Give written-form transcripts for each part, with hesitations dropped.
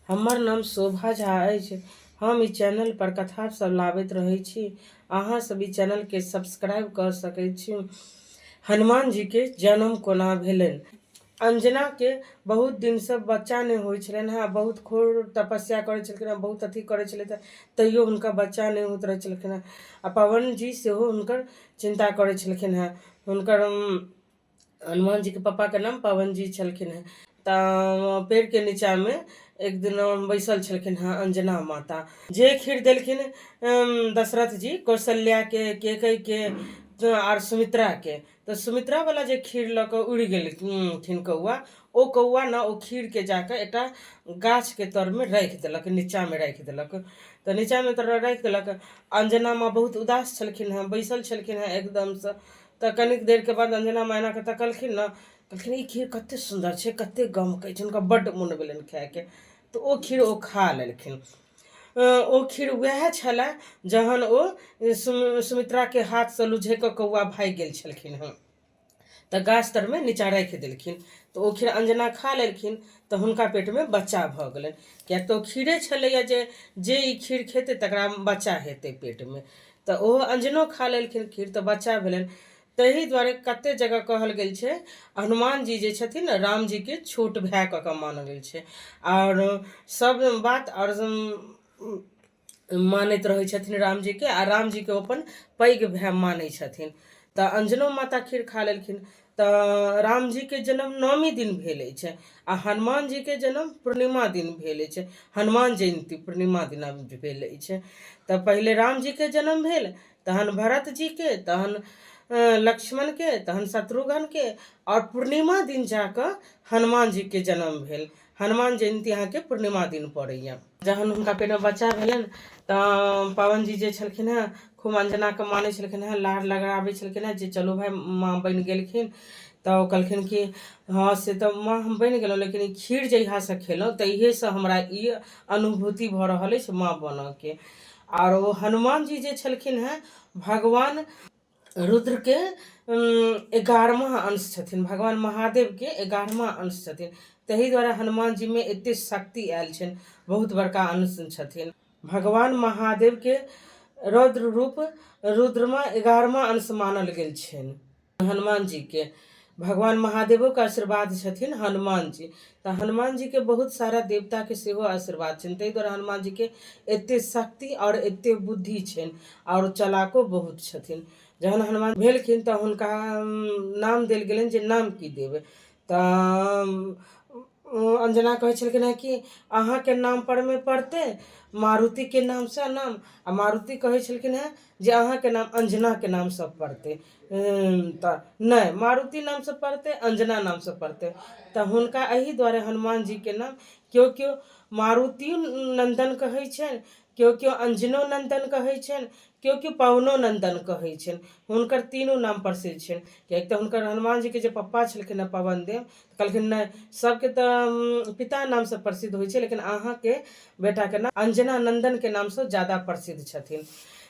हमर नाम शोभा झा अछि। हम ई चैनल पर कथा सब लाबैत रहै छी। अहाँ सब ई चैनल के सब्सक्राइब कऽ सकैत छी। हनुमान जी के जन्म कोना भेलनि? अंजना के बहुत दिनसँ बच्चा नहि होइ छलनि हेँ। बहुत घोर तपस्या करै छलखिन हेँ, बहुत अथी करै छलथि हेँ, तैयो हुनका बच्चा नहि होइत रहै छलखिन हेँ। आ पवन जी सेहो हुनकर चिन्ता करै छलखिन हेँ। हुनकर हनुमान जीके पप्पाके नाम पवन जी छलखिन हेँ। तऽ पेड़के नीचाँमे एक दिन बैसल छलखिन हेँ अंजना माता। जे खीर देलखिन दशरथ जी कौशल्याके, कैकेयीके आर सुमित्राके, तऽ सुमित्रावला जे खीर लऽ कऽ उड़ि गेलखिन कौआ, ओ कौआ ने ओ खीरके जा कऽ एकटा गाछके तरमे राखि देलक, नीचाँमे राखि देलक। तऽ नीचाँमे तऽ राखि देलक। अंजना माँ बहुत उदास छलखिन हेँ, बैसल छलखिन हेँ एकदमसँ। तऽ कनिक देरके बाद अंजना माँ एना कऽ तकलखिन ने, कहलखिन ई खीर कतेक सुन्दर छै, कतेक गमकै छै। हुनका बड्ड मोन भेलनि खायके, तऽ ओ खीर ओ खा लेलखिन। ओ खीर उएह छलए जहन ओ सुमित्राके हाथसँ लुझकि कऽ कौआ भागि गेल छलखिन हेँ, तऽ गाछ तरमे नीचाँ राखि देलखिन। तऽ ओ खीर अंजना खा लेलखिन, तऽ हुनका पेटमे बच्चा भऽ गेलनि। किएक तऽ ओ खीरे छलैए जे जे ई खीर खेतै तकरा बच्चा हेतै पेटमे। तऽ ओहो अंजनो खा लेलखिन खीर, तऽ बच्चा भेलनि। ताहि दुआरे कतेक जगह कहल गेल छै हनुमान जी जे छथिन ने रामजीके छोट भाय कऽ कऽ मानल गेल छै। आओर सभ बात आओर मानैत रहै छथिन रामजीके, आ रामजीके ओ अपन पैघ भाय मानै छथिन। तऽ अंजनो माता खीर खा लेलखिन। तऽ रामजीके जन्म नवमी दिन भेल अछि आ हनुमान जीके जन्म पूर्णिमा दिन भेल अछि। हनुमान जयन्ती पूर्णिमा दिना भेल अछि। तऽ पहिले रामजीके जन्म भेल, तहन भरत जीके, तहन लक्ष्मणके, तहन शत्रुघ्नके, आओर पूर्णिमा दिन जाकऽ हनुमान जीके जन्म भेल। हनुमान जयन्ती अहाँके पूर्णिमा दिन पड़ैए। जहन हुनका पेटमे बच्चा भेलनि तऽ पवन जी जे छलखिन हेँ खूब अंजनाके मानै छलखिन हेँ, लाड़ लड़ाबै छलखिन हेँ जे चलू भाय माँ बनि गेलखिन। तऽ ओ कहलखिन कि हँ से तऽ माँ हम बनि गेलहुँ, लेकिन ई खीर जहियासँ खेलहुँ तहिएसँ हमरा ई अनुभूति भऽ रहल अछि माँ बनयके। आओर ओ हनुमान जी जे छलखिन हेँ भगवान रुद्रके 11वां अंश छथिन, भगवान महादेवके 11वां अंश छथिन। ताहि दुआरे हनुमान जीमे एतेक शक्ति आयल छनि, बहुत बड़का अंश छथिन। भगवान महादेवके रौद्र रूप रुद्रमा 11वां अंश मानल गेल छनि हनुमान जीके। भगवान महादेवोके आशीर्वाद छथिन हनुमान जी। तऽ हनुमान जीके बहुत सारा देवताके सेहो आशीर्वाद छनि, ताहि दुआरे हनुमान जीके एतेक शक्ति आओर एतेक बुद्धि छनि, आओर चलाको बहुत छथिन। जहन हनुमान भेलखिन तऽ हुनका नाम देल गेलनि जे नाम की देबै। तऽ अंजना कहै छलखिन हेँ कि अहाँके नाम परमे पड़तै मारुतिके नामसँ नाम, आ मारुति कहै छलखिन हेँ जे अहाँके नाम अंजनाके नामसँ पड़तै। तऽ नहि, मारुति नामसँ पड़तै, अंजना नामसँ पड़तै। तऽ हुनका एहि दुआरे हनुमान जीके नाम केओ केओ मारुति नन्दन कहै छनि, केओ केओ अंजनो नन्दन कहै छनि, केओ केओ पवनो नन्दन कहै छनि। हुनकर तीनू नाम प्रसिद्ध छनि। किएकि तऽ हुनकर हनुमान जीके जे पप्पा छलखिन हेँ पवन देव, तऽ कहलखिन नहि, सभके तऽ पिता नामसँ प्रसिद्ध होइ छै, लेकिन अहाँके बेटाके नाम अंजना नन्दनके नामसँ ज्यादा प्रसिद्ध छथिन।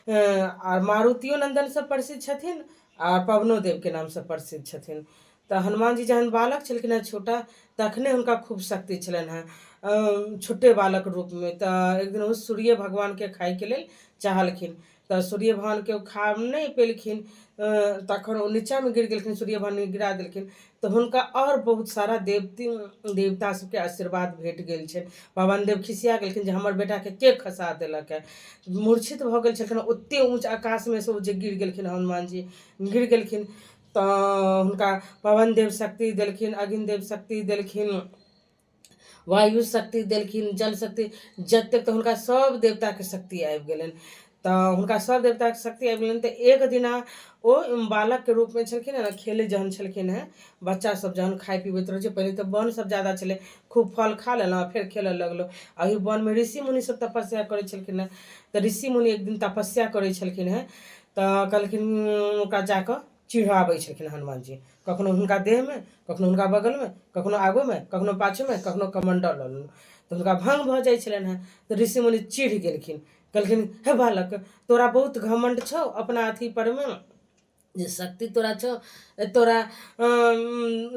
आर मारुतियो नन्दनसँ प्रसिद्ध छथिन आ पवनो देवके नामसँ प्रसिद्ध छथिन। तऽ हनुमान जी जहन बालक छलखिन हेँ छोटा, तखने हुनका खूब शक्ति छलनि हेँ छोटे बालक रूपमे। तऽ एक दिन ओ सूर्य भगवानके खायके लेल चाहलखिन, तऽ सूर्य भगवानके ओ खा नहि पेलखिन। तखन ओ नीचाँमे गिर गेलखिन, सूर्य भगवान गिरा देलखिन। तऽ हुनका आओर बहुत सारा देवती देवता सबके आशीर्वाद भेट गेल छनि। पवन देव खिसिया गेलखिन जे हमर बेटाके के खसा देलक हँ। मूर्छित भऽ गेल छलखिन, ओतेक ऊँच आकाशमे से ओ जे गिर गेलखिन, हनुमान जी गिर गेलखिन। तऽ हुनका पवन देव शक्ति देलखिन, अग्निदेव शक्ति देलखिन, वायु शक्ति देलखिन, जल शक्ति, जतेक। तऽ हुनका सभ देवताके शक्ति आबि गेलनि। तऽ हुनका सभ देवताके शक्ति आबि गेलनि। तऽ एक दिना ओ बालकके रूपमे छलखिन हेँ ने, खेलै जहन छलखिन हेँ, बच्चा सब जहन खाइ पिबैत रहै छै, पहिले तऽ वन सब ज्यादा छलै, खूब फल खा लेलहुँ आ फेर खेलऽ लगलहुँ। आ ओहि वनमे ऋषि मुनि सब तपस्या करै छलखिन हेँ। तऽ ऋषि मुनि एक दिन तपस्या करै छलखिन हेँ, तऽ कहलखिन ओकरा जाकऽ चिढ़ाबै छलखिन हनुमान जी, कखनो हुनका देहमे, कखनो हुनका बगलमे, कखनो आगूमे, कखनो पाछूमे, कखनो कमण्डल लऽ लेलहुँ, तऽ हुनका भङ्ग भऽ जाइ छलनि हेँ। तऽ ऋषि मुनि चिढ़ गेलखिन, कहलखिन हे बालक, तोरा बहुत घमण्ड छौ अपना अथी परमे। जे शक्ति तोरा छौ, तोरा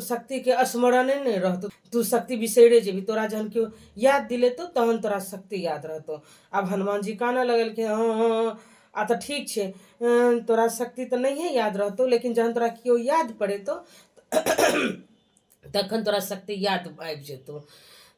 शक्तिके स्मरणे नहि रहतौ, तू शक्ति बिसैरे जेबही। तोरा जहन केओ याद दिलेतौ तहन तोरा शक्ति याद रहतौ। आब हनुमान जी कानऽ लगलखिन, हँ हँ आ तऽ ठीक छै, तोरा शक्ति तऽ नहिए याद रहतौ, लेकिन जहन तोरा केओ याद पड़ेतौ तखन तोरा शक्ति याद आबि जेतौ।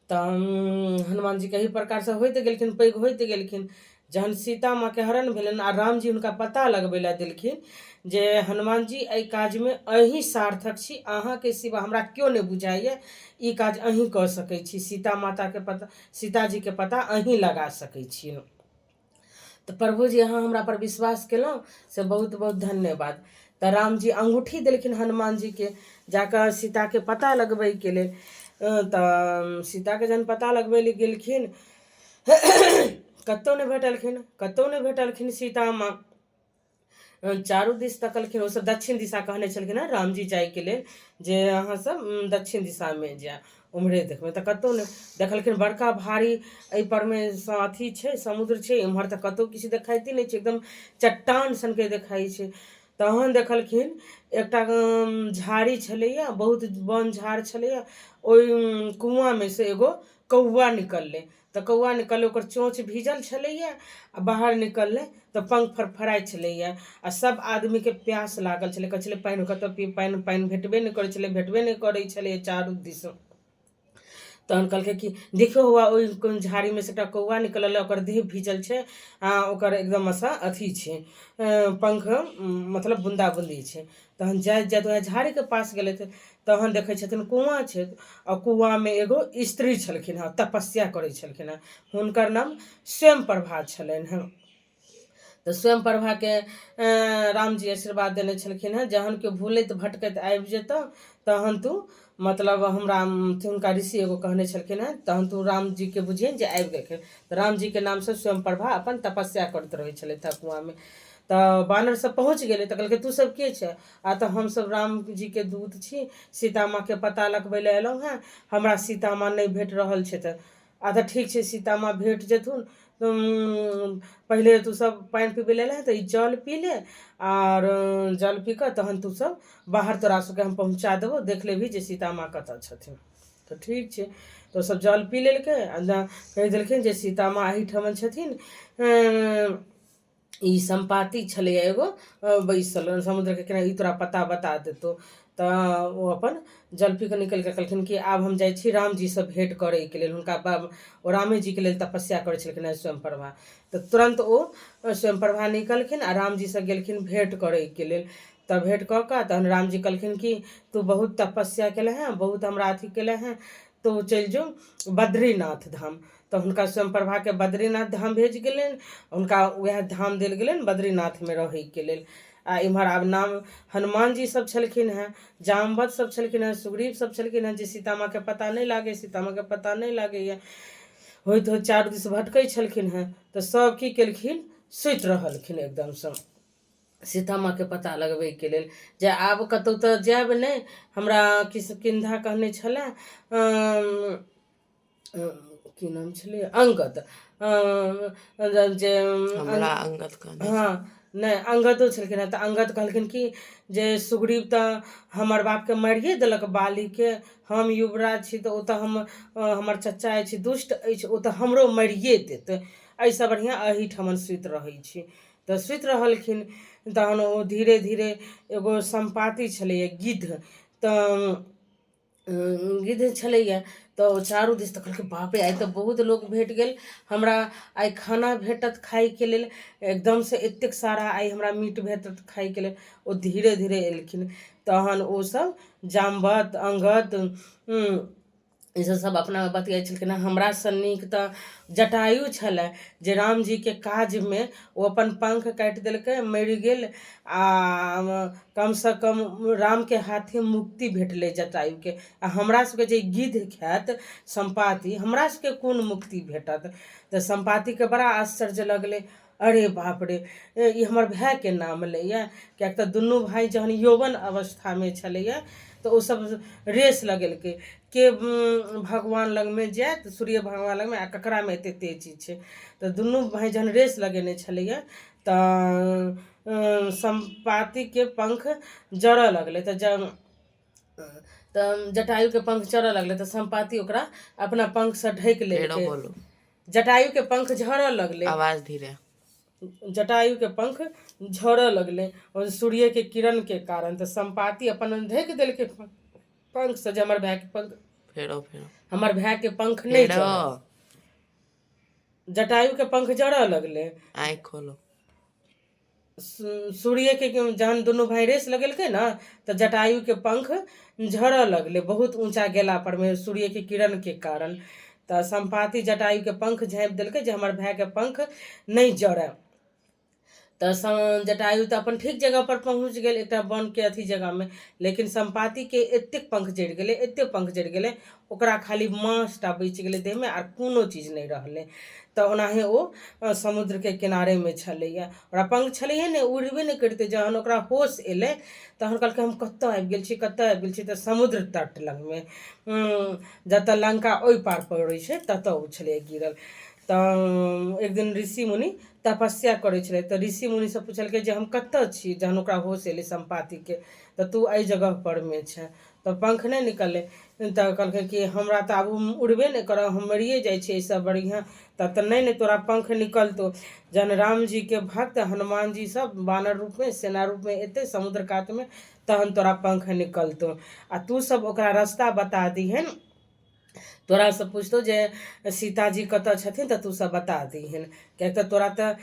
तऽ हनुमान जीके एहि प्रकारसँ होइत गेलखिन, पैघ होइत गेलखिन। जहन सीता माँके हरण भेलनि आ रामजी हुनका पता लगबै लए देलखिन जे हनुमान जी एहि काजमे अहीँ सार्थक छी, अहाँके सिवा हमरा केओ नहि बुझाइए, ई काज अहीँ कऽ सकै छी, सीता माताके पता, सीताजीके पता अहीँ लगा सकै छी। तऽ प्रभुजी अहाँ हमरा पर विश्वास केलहुँ से बहुत बहुत धन्यवाद। तऽ रामजी अङ्गूठी देलखिन हनुमान जीके जाकऽ सीताके पता लगबैके लेल। तऽ सीताके जहन पता लगबै लए गेलखिन, कतहु नहि भेटलखिन, कतहु नहि भेटलखिन सीता माँ। चारू दिस तकलखिन। ओसभ दक्षिण दिशा कहने छलखिन हेँ रामजी जायके लेल जे अहाँसभ दक्षिण दिशामे जायब, ओम्हरे देखबै। तऽ कतहु नहि देखलखिन। बड़का भारी एहि परमे सँ अथी छै, समुद्र छै, एम्हर तऽ कतहु किछु देखाइते नहि छै, एकदम चट्टान सनके देखाइ छै। तहन देखलखिन एकटा झाड़ी छलैए, बहुत वन झाड़ छलैए, ओहि कुआँमे से एगो कौआ निकललै। तऽ कौआ निकललै, ओकर चोँच भीजल छलैए आ बाहर निकललै तऽ पंख फड़फड़ाइ छलैए। आ सभ आदमीके प्यास लागल छलै, कहै छलै पानि कतऽ पी, पानि पानि भेटबे नहि करै छलै, भेटबे नहि करै छलैए चारू दिस। तहन कहलकै कि देखियौ हौआ ओहि कोन झाड़ीमे से एकटा कौआ निकलल ओकर देह भीजल छै आ ओकर एकदमसँ अथी छै, पंख मतलब बून्दा बून्दी छै। तहन जाइत जाइत वएह झाड़ीके पास गेलथि, तहन देखै छथिन कुआँ छै आ कुआँमे एगो स्त्री छलखिन हँ, तपस्या करै छलखिन हँ, हुनकर नाम स्वयं प्रभा छलनि हँ। तऽ स्वयं प्रभाके रामजी आशीर्वाद देने छलखिन हँ, जहन केओ भूलैत भटकैत आबि जेतौ तहन तू मतलब हमरा हुनका ऋषि एगो कहने छलखिन हँ, तहन तू रामजीके बुझियनि जे आबि गेलखिन। तऽ रामजीके नामसँ स्वयं प्रभा अपन तपस्या करैत रहै छलथि हँ कुआँमे। तऽ बानर सब पहुँच गेलै तऽ कहलकै तू सब के छै? आ तऽ हमसब रामजीके दूत छी, सीता माँके पता लगबै लए एलहुँ हेँ, हमरा सीता माँ नहि भेट रहल छै। तऽ आ तऽ ठीक छै, सीता माँ भेट जेथुन, पहिले तू सब पानि पीबै लए एलहेँ तऽ ई जल पी ले, आर जल पी कऽ तहन तू सब बाहर तोरा सबके हम पहुँचा देबौ, देख लेबही जे सीता माँ कतऽ छथिन। तऽ ठीक छै, तऽ ओसब जल पी लेलकै आ कहि देलखिन जे सीता माँ एहिठमन छथिन। ई सम्पाती छलैए एगो बैसल समुद्रके किनारे, ई तोरा पता बता देतौ। तऽ ओ अपन जल पी कऽ निकलि कऽ कहलखिन कि आब हम जाइ छी रामजीसँ भेँट करैके लेल। हुनका ओ रामेजीके लेल तपस्या करै छलखिन हेँ स्वयं प्रभा। तऽ तुरन्त ओ स्वयं प्रभा निकलखिन आ रामजीसँ गेलखिन भेँट करैके लेल। तऽ भेँट कऽ कऽ तहन रामजी कहलखिन कि तू बहुत तपस्या केलह हेँ, बहुत हमरा अथी केलह हेँ, तो चलि जो बद्रीनाथ धाम। तऽ हुनका स्वयं प्रभाके बद्रीनाथ धाम भेज गेलनि, हुनका उएह धाम देल गेलनि बद्रीनाथमे रहैके लेल। आ इम्हर आब नाम हनुमान जी सब छलखिन हेँ, जामवत सब छलखिन हेँ, सुग्रीव सब छलखिन हेँ, जे सीता माँके पता नहि लागै, सीता माँके पता नहि लागैए, होइत होइत चारू दिस भटकै छलखिन हेँ। तऽ सब की केलखिन, सुति रहलखिन एकदमसँ सीता माँके पता लगबैके लेल जे आब कतहु तऽ जायब नहि, हमरा किष्किन्धा कहने छलए, की नाम छलै, अंगद, जे हमरा अंगद कहने। हँ नहि, अंगदो छलखिन हेँ। तऽ अंगद कहलखिन कि जे सुग्रीव तऽ हमर बापके मारिए देलक बालीके, हम युवराज छी तऽ ओ तऽ हम हमर चचा अछि, दुष्ट अछि, ओ तऽ हमरो मारिए देत, एहिसँ बढ़िआँ एहिठमन सुति रहै छी। तऽ सुति रहलखिन। तहन ओ धीरे धीरे एगो सम्पाती छलैए गिद्ध, तऽ गिद्ध छलैए तऽ ओ चारू दिस तऽ कहलकै बाप रे, आइ तऽ बहुत लोक भेट गेल हमरा, आइ खाना भेटत खाइके लेल, एकदमसँ एतेक सारा आइ हमरा मीट भेटत खाइके लेल। ओ धीरे धीरे एलखिन। तहन ओसभ जामवत अंगद ईसभ सभ अपनामे बतियाइ छलखिन हेँ, हमरासँ नीक तऽ जटायु छलए जे रामजीके काजमे ओ अपन पंख काटि देलकै, मरि गेल, आ कमसँ कम रामके हाथे मुक्ति भेटलै जटायुके, आ हमरा सबके जे गिद्ध खायत सम्पाति, हमरा सबके कोन मुक्ति भेटत? तऽ सम्पातिके बड़ा आश्चर्य लगलै, अरे बाप रे, ई हमर भायके नाम लैए, किएक तऽ दुनू भाय जहन यौवन अवस्थामे छलैए तऽ ओसभ रेस लगेलकै के भगवान लगमे जायत, सूर्य भगवान लगमे, आ ककरामे एतेक तेजी छै। तऽ दुनू भाय जहन रेस लगेने छलैए तऽ सम्पातिके पंख जरऽ लगलै। तऽ जटायुके पंख जरऽ लगलै तऽ सम्पाति ओकरा अपना पंखसँ ढकि फेरो लेलकै। बोलू। जटायुके पंख झरऽ लगलै। आवाज धीरे। जटायुके पंख झरऽ लगलै और सूर्यके किरणके कारण। तऽ सम्पाति अपन ढकि देलकै पंखसँ जे हमर भायके पंख फेरो फेरो। हमर भायके पंख नहि फेरो जरऽ। जटायुके पंख जरऽ लगलै। आँखि खोलो। सूर्यके जहन दुनू भाय रेस लगेलकै ने तऽ जटायुके पंख झरऽ लगलै बहुत ऊँचा गेला परमे सूर्यके किरणके कारण। तऽ सम्पाति जटायुके पंख झाँपि देलकै जे हमर भायके पंख नहि जरय। तऽ जटायु तऽ अपन ठीक जगह पर पहुँच गेल एकटा वनके अथी जगहमे, लेकिन सम्पातिके एतेक पंख जरि गेलै, एतेक पंख जरि गेलै, ओकरा खाली माँस टा बचि गेलै देहमे आर कोनो चीज नहि रहलै। तऽ ओनाहे ओ समुद्रके किनारेमे छलैए, ओकरा पंख छलैहे नहि, उड़बे नहि करितै। जहन ओकरा होश एलै तहन कहलकै हम कतऽ आबि गेल छी, कतऽ आबि गेल छी? तऽ समुद्र तट लगमे, जतऽ लंका ओहि पार पड़ै छै ततऽ ओ छलैए गिरल। तऽ एक दिन ऋषि मुनि तपस्या करै छलै तऽ ऋषि मुनिसँ पुछलकै जे हम कतऽ छी? जहन ओकरा होश एलै सम्पातिके तऽ तू एहि जगह परमे छेँ। तऽ पंख नहि निकललै तऽ कहलकै कि हमरा तऽ आब उड़बे नहि करब, हम मरिए जाइ छी एहिसँ बढ़िआँ। तऽ नहि नहि, तोरा पंख निकलतौ जहन रामजीके भक्त हनुमानजी सब बानर रूपमे सेना रूपमे एतै समुद्र कातमे, तहन तोरा पंख निकलतौ आ तू सब ओकरा रास्ता बता दिहन। तोरासँ पुछतौ जे सीताजी कतऽ छथिन तऽ तू सब बता दिहन, किएक तऽ तोरा तऽ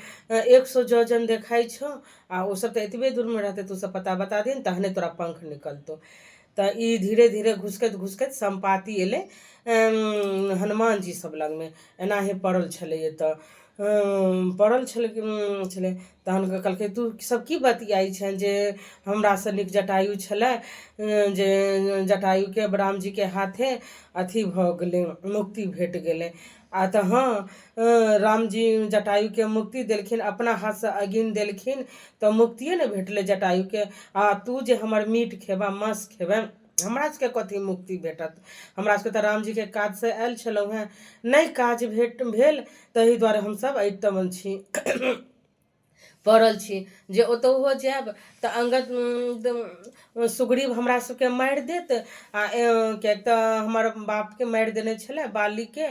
100 जोजन देखाइ छौ आ ओसब तऽ एतबे दूरमे रहतै। तू सब पता बता दिहन, तहने तोरा पंख निकलतौ। तऽ ई धीरे धीरे घुसकैत घुसकैत सम्पाति एलै हनुमान जी सब लगमे। एनाहे पड़ल छलैए तऽ पड़ल छलै छलै। तहन कहलकै तू सब की बतियाइ छेँ जे हमरासँ नीक जटायु छलै, जे जटायुके रामजीके हाथे अथी भऽ गेलै, मुक्ति भेट गेलै। आ तऽ हँ, रामजी जटायुके मुक्ति देलखिन, अपना हाथसँ अग्नि देलखिन तऽ मुक्तिए ने भेटलै जटायुके। आ तू जे हमर मीट खेबह, माँस खेबह, हमरा सबके कथी मुक्ति भेटत? हमरा सबके तऽ रामजीके काजसँ आयल छलहुँ हेँ, नहि काज भेट भेल, ताहि दुआरे हमसब एहिठाम छी, पड़ल छी, जे ओतहुओ जायब तऽ अंगद सुग्रीव हमरा सबके मारि देत। आ किएक तऽ हमर बापके मारि देने छलै बालीके,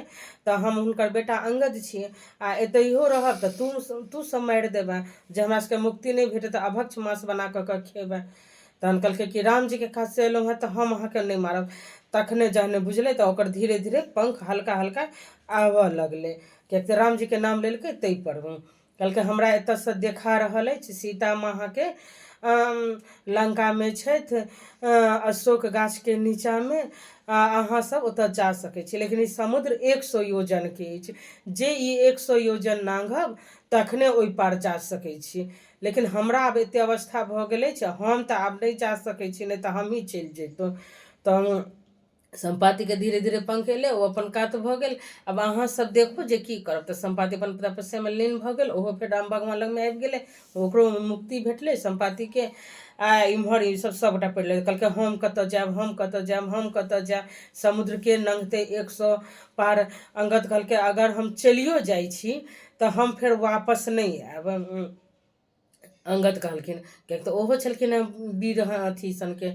तऽ हम हुनकर बेटा अंगद छी। आ एतहियो रहब तऽ तू सब मारि देबै, जे हमरा सबके मुक्ति नहि भेटत, अभक्ष माँस बना कऽ के खेबै। तहन कहलकै कि रामजीके काजसँ एलहुँ हेँ तऽ हम अहाँके नहि मारब। तखने जहने बुझलै तऽ ओकर धीरे धीरे पंख हल्का हल्का आबऽ लगलै, किएक तऽ रामजीके नाम लेलकै ताहिपर। कहलकै हमरा एतऽसँ देखा रहल अछि सीता माँ अहाँके लङ्कामे छथि अशोक गाछके नीचाँमे, आ अहाँ सब ओतऽ जा सकै छी, लेकिन ई समुद्र 100 योजनके अछि, जे ई 100 योजन नाँघब तखने ओहि पार जा सकै छी। लेकिन हमरा आब एते अवस्था भऽ गेल अछि, हम तऽ आब नहि जा सकै छी, नहि तऽ हमहीँ चलि जैतहुँ। तऽ सम्पातिके धीरे धीरे पंख एलै, ओ अपन कात भऽ गेल। आब अहाँ सब देखू जे की करब। तऽ सम्पाति अपन तपस्यामे लीन भऽ गेल, ओहो फेर राम भगवान लगमे आबि गेलै, ओकरो मुक्ति भेटलै सम्पातिके। आ इम्हर ई सब सबगोटा पड़ि गेलै, कहलकै हम कतऽ जायब, हम कतऽ जायब, हम कतऽ जायब, समुद्रके नंघतै 100 पार। अंगद कहलकै अगर हम चलियो जाइ छी तऽ हम फेर वापस नहि आयब, अंगद कहलखिन, किएक तऽ ओहो छलखिन हेँ वीर अथी सनके।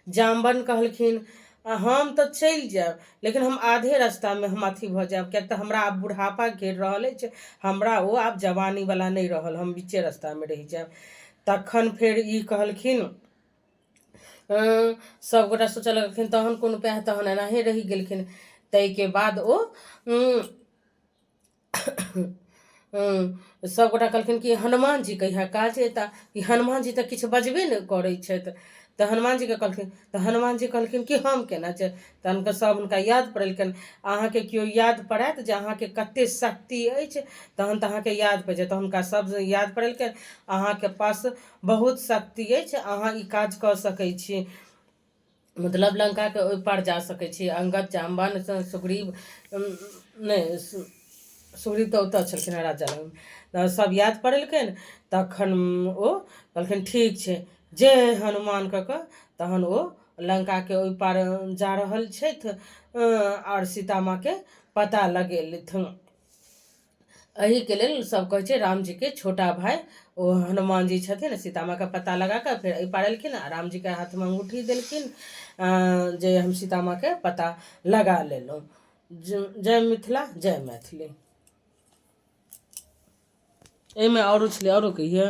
जाम्बन कहलखिन हम तऽ चलि जायब, लेकिन हम आधे रास्तामे हम अथी भऽ जायब, किएक तऽ हमरा आब बुढ़ापा घेर रहल अछि, हमरा ओ आब जवानीवला नहि रहल, हम बीचे रास्तामे रहि जायब। तखन फेर ई कहलखिन, सभगोटा सोचऽ लगलखिन तहन कोन उपाय? तहन एनाहे रहि गेलखिन। ताहिके बाद ओ सभगोटा कहलखिन कि हनुमान जी कहिया काज अयता? ई हनुमान जी तऽ किछु बजबे नहि करै छथि। तऽ हनुमान जीके कहलखिन तऽ हनुमान जी कहलखिन कि हम केना छै? तहन हुनका सभ हुनका याद पड़ेलखिन। अहाँके केओ याद पड़ायत जे अहाँके कते शक्ति अछि, तहन तऽ अहाँके याद पड़ि जायत। हुनका सभ याद पड़ेलखिन, अहाँके पास बहुत शक्ति अछि, अहाँ ई काज कऽ सकै छी, मतलब लङ्काके ओहि पार जा सकै छी। अंगद, जाम्बवान, सुग्रीव, नहि, सुग्रीव तऽ ओतऽ छलखिन हेँ राजा लग। तऽ सब याद पड़ेलखिन, तखन ओ कहलखिन ठीक छै, जय हनुमान कऽ कऽ तहन ओ लङ्काके ओहि पार जा रहल छथि आओर सीता माँके पता लगेलथि। एहिके लेल सब कहै छै रामजीके छोटा भाय ओ हनुमान जी छथिन। सीता माँके पता लगा कऽ फेर एहि पार एलखिन आ रामजीके हाथमे अंगूठी देलखिन जे हम सीता माँके पता लगा लेलहुँ। जय मिथिला, जय मैथिली। एहिमे आओरो छलै, आओरो कहियै।